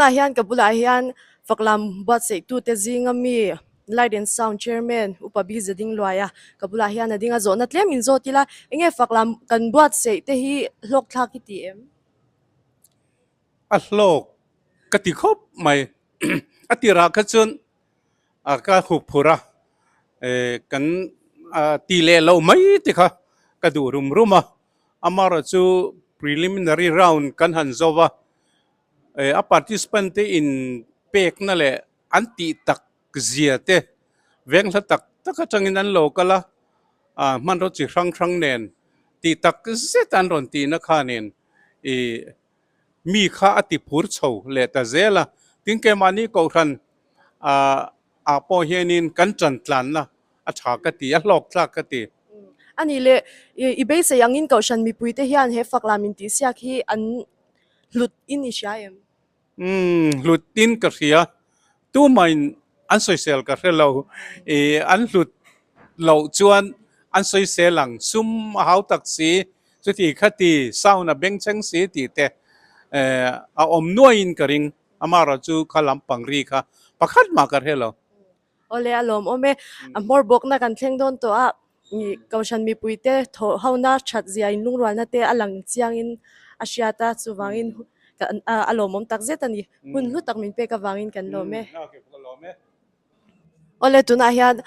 Tunah hian ka bulah hian faklam buatsaih tute zinga mi Light and Sound Chairman Upa Bi Zading Luaia ka bulah hian a ding a zawhna tlem in zawt ila enge faklam kan buatsaih te hi hlawk thlak i ti em? A hlawk ka ti khawp mai. A tirah kha chuan ka hup phur a, kan ti leh loh mai te kha ka duh rum rum a. Amaherawhchu preliminary round kan han zo va, a participant te in pekna leh an tih tak zia te veng hla tak tak atangin an lo kal a, hmanraw chi hrang hrang nen tih tak zet an rawn tihna khanin ih mi kha a ti phur chho leh ta zel a. Tin keimahni kohhran ah pawh hianin kan tan tlanna a tha ka ti, a hlawk thlak ka ti. A nih leh i beisei angin kohhran mipuite hian he fak lam intihsiak hi an hlut in i hria em? Umm, hlut in ka hria. Tumahin an sawisel ka hre lo. Ih, an hlut loh chuan an sawisel ang. Sum a hau tak si, chuti khati sound a bengchheng si tih te eh a awm nuaiin ka ring. Amaherawhchu kha lampang ri kha pakhat mah ka hre lo. Awle a lawmawm e. A hmawr bawkna kan thleng dawn tawh a, Kohhran mipuite thawh hona that zia in lungrualna te a lang chiangin a hriat a, chuvangin a lawmawm tak zet a ni. Hun hlu tak min pek avangin kan lawm e. Awle tunah hian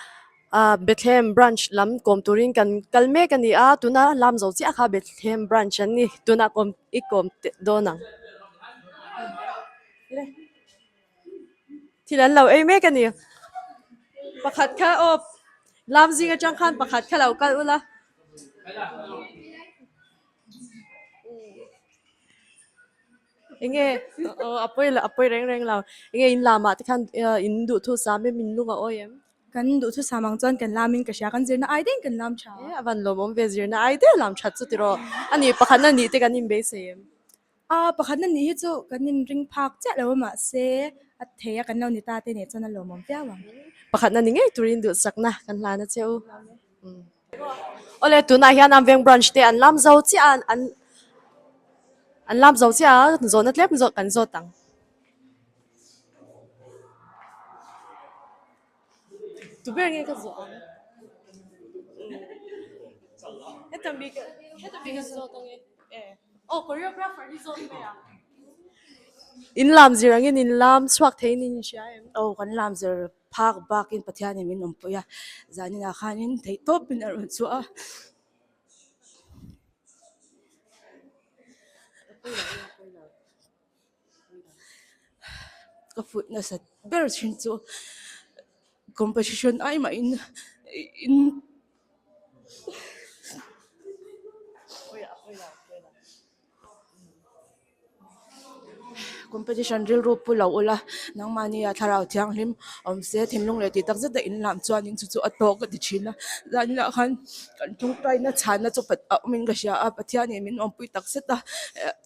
Bethlehem branch lam kawm turin kan kal mek a ni a, tuna lam zo chiah kha Bethlehem branch an ni. Tunah kawm i kawm dawn ang. Thil an lo ei mek a ni. Pakhat kha aw lam zing atang khan pakhat kha lo kal ula. Enge aw a pawi a pawi reng reng lo. Enge in lamah te khan in duhthu sam em in lung a awi em? Kan duhthu sam ang chuan kan lam in ka hria kan zirna ai deuhin kan lam tha. E a van lawmawm ve zirna ai deuh lam that chu tiraw. A ni pakhatna nih te kan inbeisei em? A pakhatna nih hi chu kan inring phak chiah lo a mahse a thei a kan lo ni ta te nih chuan a lawmawm viau ang. Pakhatna ni ngei turin duhsakna kan hlan a che u. Awle tunah hian an veng branch te an lam zo chiah a an an lam zo chiah a zawhna tlem zawh kan zawt ang. Tu ber nge ka zawh ang? Heta mi ka heta mi ka zawt ang e. Aw choreographer hi zawt mai ang. In lam zir angin in lam chhuak theiin in inhria em? Aw kan lam zir phak bakin Pathianin min awmpui a, zaninah khanin theihtawpin a rawn chhuah a. Ka fuih nasat ber thin chu competition ai mahin in competition rilru pu lo ula nangmahnia thlarau thianghlim awm se thinlung leh tih tak zet a inlam chuanin chu chu a tawk a ti thin a zaninah khan kan tawngtaina chhanna chu a awmin ka hria a Pathianin min awmpui tak zet a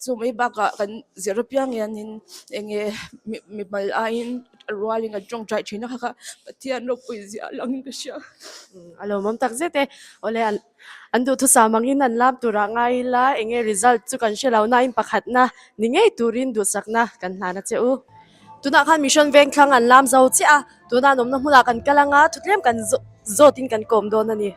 chu mai bakah kan zir apiang hianin eng nge mimal aiin a rualin kan tawngtai thin a kha kha Pathian ropui zia a langin ka hria. A lawmawm tak zet e. Awle an duhthusam angin an lam turah ngai ila eng nge result chu kan hre lo nain pakhatna ni ngei turin duhsakna kan hlan a che u. Tunah khan Mission Vengthlang an lam zo chiah a, tuna an awmna hmunah kan kal anga thutlem kan zawtin kan kawm dawn a ni.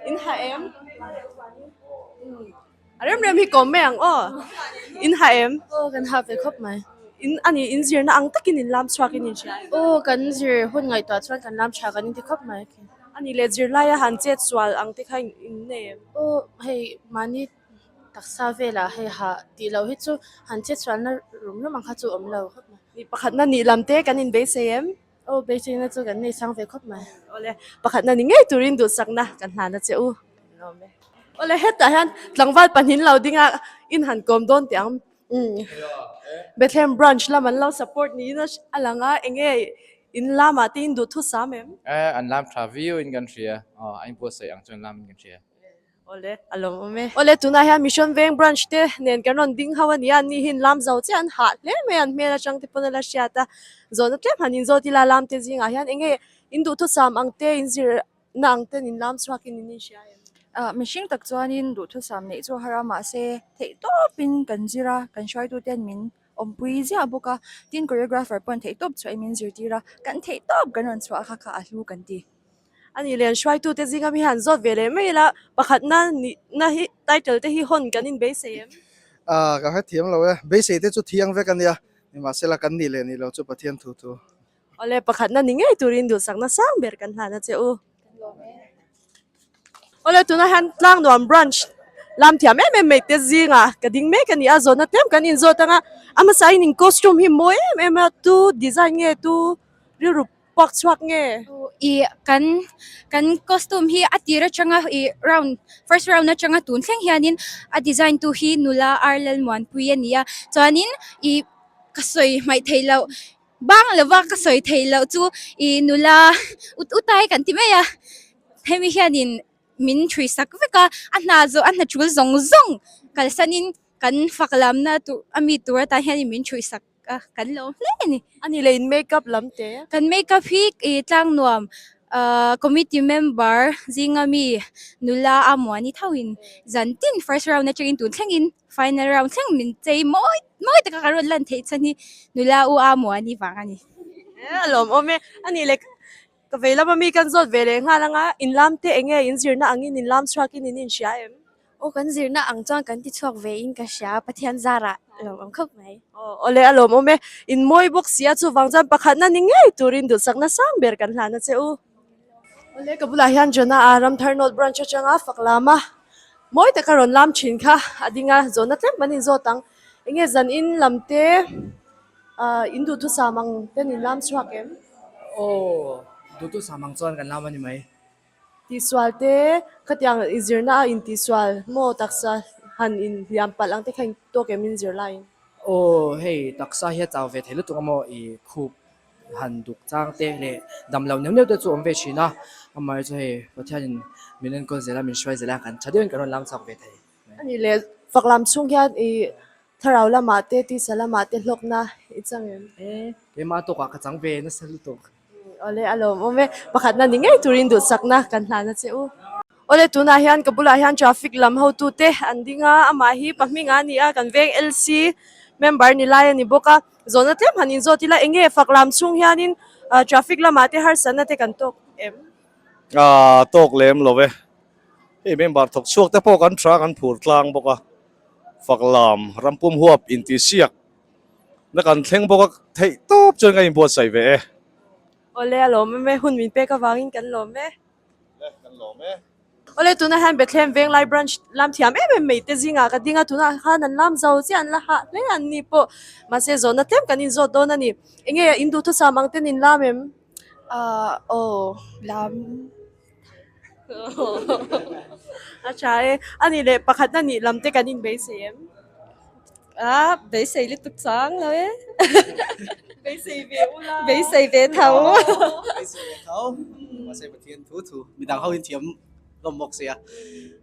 In ha em? A rem rem hi kawm mai ang aw. In ha em? Aw kan ha ve khawp mai. In ani in zirna ang takin in lam chhuak in in hria em? Aw kan zir hun ngaihtuah chuan kan lam tha kan inti khawp mai. Ani leh zirlaia han chet sual ang te kha in nei em? Aw hei mahni taksa velah hei ha tih loh hi chu han chet sualna rum rum ang kha chu awm lo khawp mai. Ni pakhatna nih lam te kan inbeisei em? Aw beiseina chu kan nei sang ve khawp mai. Awle pakhatna ni ngei turin duhsakna kan hlan a che u. Awle hetah hian tlangval pahnih lo dinga in han kawm dawn teh ang. Bethlehem branch lam an lo support niin a lang a, enge in lamah te in duhthusam em? Eh an lam tha viau in kan hria, aw a inbuatsaih ang chu an lam in kan hria. Awle, a lawmawm e. Awle, tunah hian Mission Veng branch te nen kan rawn ding ho a ni a, an ni hi lam zo chiah an hah hle mai a, an hmel atang te pawn a la hriat a, zawhna tlem han inzawt ila lam te zingah hian enge in duhthusam ang te, in zirna ang ten in lam chhuak in in inhria em? Ah mihring tak chuanin duhthusam neih chu a har a mahse theihtawpin kan zir a kan hruaituten min awmpui ziah bawk a tin choreographer pawhin theihtawp chhuahin min zirtir a kan theihtawp kan rawn chhuah kha kha a hlu kan ti. A nih leh an hruaitute zinga mi hian zawt ve leh mai ila pakhatna nihna hi title te hi hawn kan inbeisei em? Ah ka hrethiam lo e, beisei te chu thiang vek a nia, nimahsela kan nih leh nih lo chu Pathian thu thu. Awle pakhatna ni ngei turin duhsakna sang ber kan hlan a che u. Awle tunah hian Tlangnuam branch lam thiam em em mai te zingah ka ding mek a ni a, zawhna tlem kan inzawt ang a, a hmasa in in costume hi mawi em em a, tu design nge tu rilru puak chhuak nge? I kan kan costume hi a tir atanga i round first round atanga tun thleng hianin a design tu hi nula Arlalmuanpui a ni a, chuanin i ka sawi hmaih theih loh Bang lova ka sawi theih loh chu i nula ut ut ai kan ti mai a, hemi hianin min thui sak vek a, a hna zawh a hna tul zawng zawng kalsanin kan fak lamna tur a mi tur atan hianin min thui sak a, kan lawm hle a ni. A ni leh in makeup lam te. Kan makeup hi i tlang nuam ahh committee member zinga mi nula a muani thauhin zan tin first round atangin tun thlengin Final round thleng min chei mawi mawi taka ka rawn lan theih chhan hi nula u a muani vang a ni. E a lawm awm e. A nih leh ka vei lama mi kan zawt ve leh nghal anga in lam te eng nge in zirna angin in lam chhuakin in inhria em? Aw kan zirna ang chuan kan ti chhuak ve in ka hria Pathian zarah a lawm awm khawp mai. Aw awle a lawm awm e. In mawi bawk si a chuvang chuan pakhatna ni ngei turin duhsakna sang ber kan hlan a che u. Awle ka bulah hian Jonah a Ramthar North Branch atanga fak lam a, mawi taka rawn lam thin kha a ding a, zawhna tlem an inzawt ang. Enge zan in lam te ah in duhthusam ang ten in lam chhuak em? Aw, duhthusam ang chuan kan lam a ni mai. Tihsual te khatiang i zirna a intihsual maw taksa han inhliam palh ang te kha tawk em in zir laiin? Aw, hei taksa hi a chau ve thei lutuk a maw i khup han duk chang te leh dam lo neuh neuh te chu awm ve thin a, amaherawhchu chu hei Pathianin min enkawl zel a, min hruai zel a, kan tha deuhin kan rawn lam chak ve thei. A nih leh fak lam chhung hian i thlarau lamah te tisa lamah te hlawkna i chang em? E, keimah tawkah ka chang ve nasa lutuk. Awle a lawmawm e, pakhatna ni ngei turin duhsakna kan hlan a che u. Awle tunah hian ka bulah hian traffic lam hotute an ding a, amah hi pahming a ni a, kan veng LC member ni lai a ni bawk a, zawhna tlem han inzawt ila eng nge fak lam chhung hianin traffic lamah te harsatna te kan tawk em? Aaa tawk lem lo e, hei member thawk chhuak te pawh kan tha kan phur tlang bawk a, fak lam rampum huap intihsiak na kan thleng bawk a theih tawp chuan ka inbuatsaih ve e. Awle a lawm em e, hun min pek avangin kan lawm e. Le, kan lawm e. Awle tunah hian Bethlehem Venglai Branch lam thiam em em mai te zingah ka ding a, tunah khan an lam zo chiah an la hah hle an ni pawh. Mahse zawhna tlem kan inzawt dawn a ni. Enge in duhthusam ang ten in lam em? Ahh aw lam. A tha e. A nih leh pakhatna nih lam te kan inbeisei em? A beisei lutuk chang lo e. Beisei ve ula. Beisei ve tho. Beisei ve tho. Mahse Pathian thu thu midang ho in thiam hlawm bawk sia.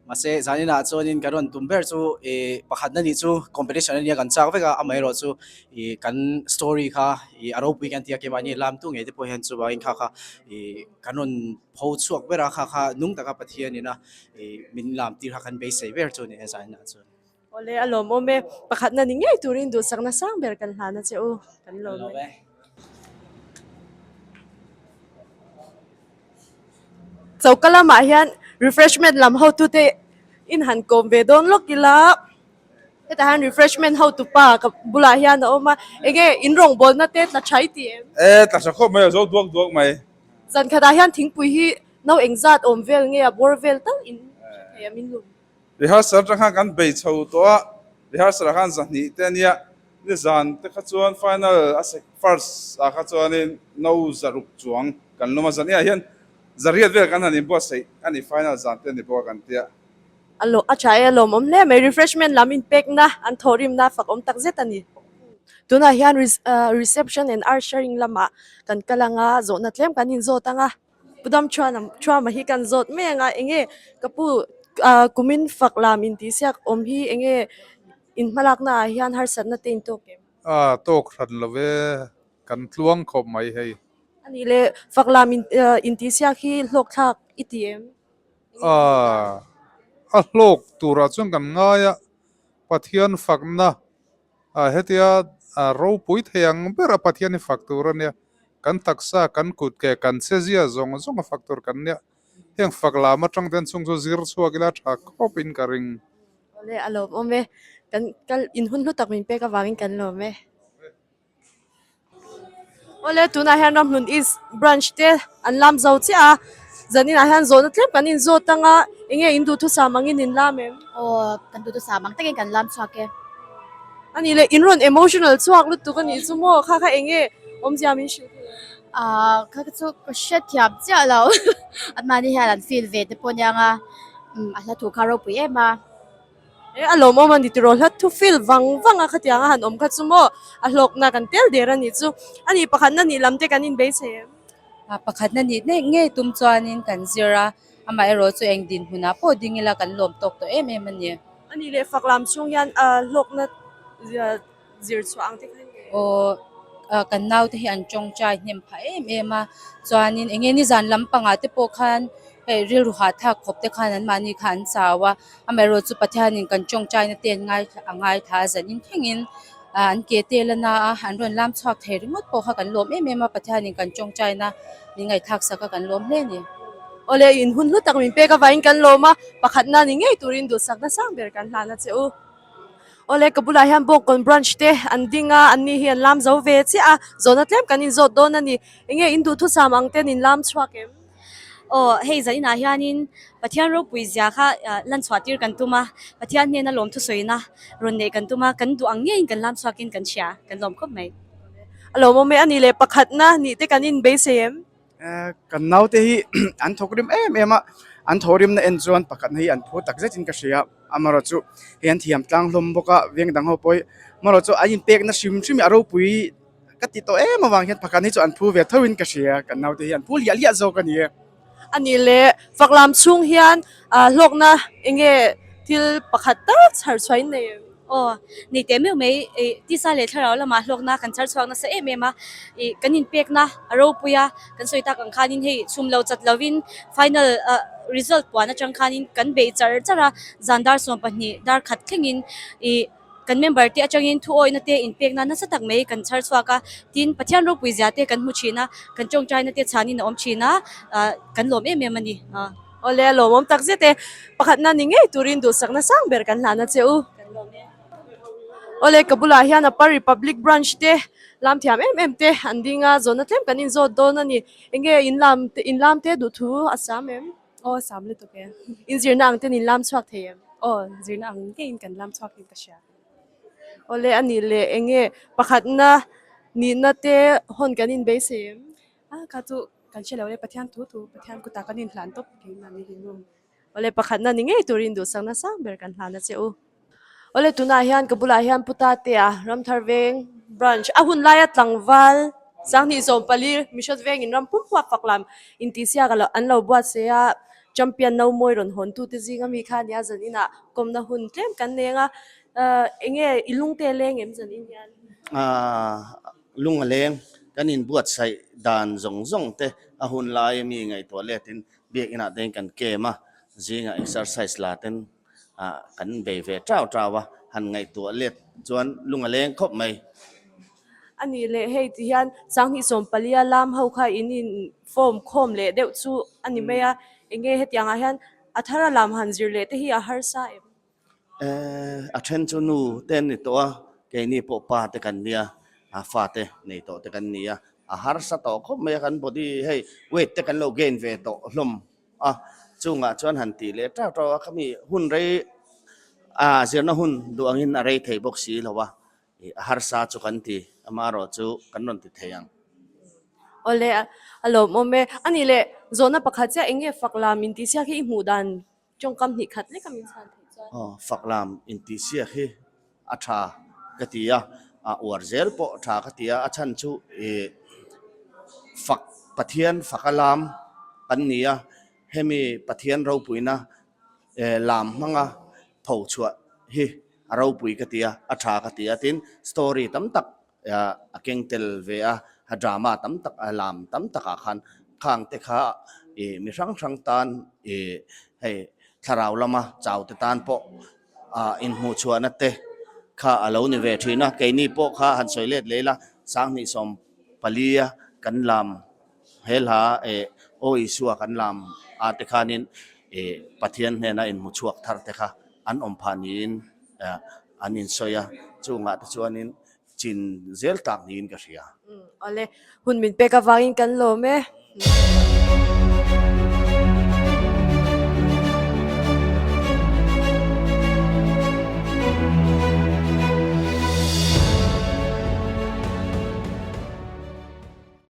Mahse zaninah chuanin kan rawn tum ber chu ih pakhatna nih chu competition ania kan chak vek a, amaherawh chu ih kan story kha ih a ropui kan ti a keimahni lamtu ngei te pawh hian chuvangin kha kha ih kan rawn pho chhuak ber a, kha kha nung taka Pathianin a ih min lam tir kha kan beisei ber chu a ni e zaninah chuan. Awle a lawmawm e, pakhatna ni ngei turin duhsakna sang ber kan hlan a che u, kan lawm e. Choka lamah hian refreshment lam hotute in han kawm ve dawn lawk ila, hetah hian refreshment hotupa ka bulah hian a awm a, enge in rawngbawlna te tla tha i ti em? E, tla tha khawp mai a, zo duak duak mai. Zan khatah hian thingpui hi no engzat awm vel nge a bawr vel tal in hre thei a min lum? Rehearsal atang khan kan bei chho tawh a, rehearsal ah khan zahnih te a nia, nizan te kha chuan final a sek first ah kha chuanin no zaruk chuang kan lum a, zahnih ah hian zariat vel kan han inbuatsaih a ni final zan te a ni bawk a kan tia. A lawm a tha e a lawmawm hle mai refreshment lam inpekna an thawhrimna fak awm tak zet a ni. Tunah hian reception and ushering lamah kan kal anga zawhna tlem kan inzawt anga. Pu Dam Chuan Thuama hi kan zawt mai ang a, enge ka pu ah kumin fak lam intihsiak awm hi enge in hmalakna ah hian harsatna te in tawk em? A tawk hran lo e, kan tluang khawp mai hei. A nih leh fak lam intihsiak hi hlawkthlak i ti em? A A hlawk turah chuan kan ngai a, Pathian fakna ah hetia ropui thei ang ber a Pathian hi fak tur a nia. Kan taksa, kan kut ke, kan chezia zawng zawng a fak tur kan nia. Heng fak lam atang ten chung chu zir chhuak ila tha khawp in ka ring. Awle a lawmawm e. Kan kal in hun hlu tak min pek avangin kan lawm e. Awle tunah hian Ramhlun East branch te an lam zo chiah a, zaninah hian zawhna tlem kan inzawt ang a, enge in duhthusam angin in lam em? Aw kan duhthusam ang takin kan lam chhuak e. A nih leh in rawn emotional chhuak lutuk a nih chu maw? Kha kha enge awmzia min hrilh thei em? Ahh kha kha chu ka hrethiam chiah lo anmahni hian an feel ve te pawh aniang a, a hla thu kha a ropui em a. E a lawmawm a ni tiraw hla thu feel vang vang a khatiang a han awm kha chu maw a hlawkna kan tel der a nih chu a ni pakhatna nih lam te kan inbeisei em? A pakhatna nih ngei ngei tum chuanin kan zir a, amaherawh chu eng dinhmunah pawh ding ila kan lawm tawk tawh em em a ni. A nih leh fak lam chhung hian a hlawkna zir chhuah ang te kha nge? Aw, kan naute hi an tawngtai hnem phah em em a, chuanin eng nge nizan lampangah te pawh khan hei rilru hahthlak khawp te khan anmahni kha an chau a, amaherawh chu Pathianin kan tawngtaina te an ngai a ngaithla a zanin thlengin an ke te la na a, an rawn lam chhuak thei ringawt pawh kha kan lawm em em a, Pathianin kan tawngtaina min ngaihthlak sak a kan lawm hle a ni. Awle in hun hlu tak min pek avangin kan lawm a, pakhatna ni ngei turin duhsakna sang ber kan hlan a che u. Awle ka bulah hian Bawngkawn branch te an ding a, an ni hi an lam zo ve chiah a, zawhna tlem kan inzawt dawn a ni. Enge in duhthusam ang ten in lam chhuak em? Aw, hei zaninah hianin Pathian ropui zia kha lan chhuah tir kan tum a, Pathian hnena lawm thusawina rawn neih kan tum a, kan duh ang ngeiin kan lam chhuakin kan hria, kan lawm khawp mai. A lawmawm e, a nih leh pakhatna nih te kan inbeisei em? Kan naute hi an thawk rim em em a, an thawh rimna en chuan pakhatna hi an phu tak zetin ka hria. Amaherawh chu hei an thiam tlang hlawm bawk a, veng dang ho pawh hi amaherawh chu an inpekna hrim hrim hi a ropui ka ti tawh em avang hian pakhatna hi chu an phu ve tho in ka hria, kan naute hi an phu hliah hliah zawk a ni e. A nih leh fak lam chhung hian hlawkna eng nge thil pakhat tak chhar chhuah in nei em? Aw, nei teh meuh mai, ih tisa leh thlarau lamah hlawkna kan chhar chhuak nasa em em a, ih kan inpekna a ropui a, kan sawi tak ang khanin hei chhum lo chat lovin final ah result puan atang khanin kan beih char char a, zan dar 12 dar khat thlengin ih Kan member te atangin thu awihna te inpekna nasa tak mai kan chhar chhuak a, tin Pathian ropui zia te kan hmu thin a, kan tawngtaina te chhanin a awm thin a, kan lawm em em a ni. Awle a lawmawm tak zet e, pakhatna ni ngei turin duhsakna sang ber kan hlan a che u. Awle ka bulah hian Upper Republic Branch te lam thiam em em te an ding a, zawhna tlem kan inzawt dawn a ni. Enge in lam in lam te duhthu a sam em? Aw sam lutuk e. In zirna ang ten in lam chhuak thei em? Aw zirna ang ngeiin kan lam chhuak in ka hria. Awle a nih leh eng nge pakhatna nihna te hawn kan inbeisei em? A kha chu kan hre lo e Pathian thu thu Pathian kutah kan inhlan tawp keimah ni hi nu. Awle pakhatna ni ngei turin duhsakna sang ber kan hlan a che u. Awle tunah hian ka bulah hian Pu Tatea Ramthar Veng Branch a hun laia tlangval 2014 Mission Vengin ram pum huap fak lam intihsiak a lo an lo buatsaih a, champion no mawi rawn hawn tute zing ami kha ania zan inah kawmna hun tlem kan neng a, eng nge i lungte a leng em zan in hian? Aaa lung a leng kan inbuatsaih dan zawng zawng te a hun lai ami ngaihtuah letin biakinah te kan kem a, zingah exercise la ten ah kan bei ve tau tau a, han ngaihtuah let chuan lung a leng khawp mai. A nih leh hei ti hian 2014 a lam ho kha in in form khawm leh deuh chu a ni mai a, eng nge hetiang ah hian a thar a lam han zir leh te hi a harsa em? Eh a then chu nu te an ni tawh a, keini pawh pa te kan nia, a fa te nei tawh te kan ni a, a harsa tawh khawp mai a kan body hei weight te kan lo gain ve tawh hlawm a, chungah chuan han tih leh tau tau a, khami hun rei a zirna hun duh angin a rei thei bawk si lo a, ih a harsa chu kan ti, amaherawh chu kan rawn ti thei ang. Awle a lawmawm e. A nih leh zawhna pakhat chiah eng nge fak lam intihsiak hi i hmuh dan tawngkam hnih khat lek a min chhan theih chuan? Aw, fak lam intihsiak hi a tha ka ti a, a uar zel pawh tha ka ti a, a chhan chu ih fak Pathian faka lam kan ni a, hemi Pathian ropuina eh lam hmanga pho chhuah hi a ropui ka ti a, a tha ka ti a, tin story tam tak a keng tel ve a, a drama tam tak a lam tam takah khan khang te kha ih mi hrang hrang tan ih hei. thlarau lama chau te tan pawh ah inhmuhchhuahna te kha a lo ni ve thin a, keini pawh kha han sawi let leh ila 2014 a kan lam he hla eh Aw Isua kan lam ah te khanin eh Pathian hnena inhmuchhuak thar te kha an awm phah niin eh an insawi a, chungah te chuanin chin zel tak niin ka hria. Awle, hun min pek avangin kan lawm e.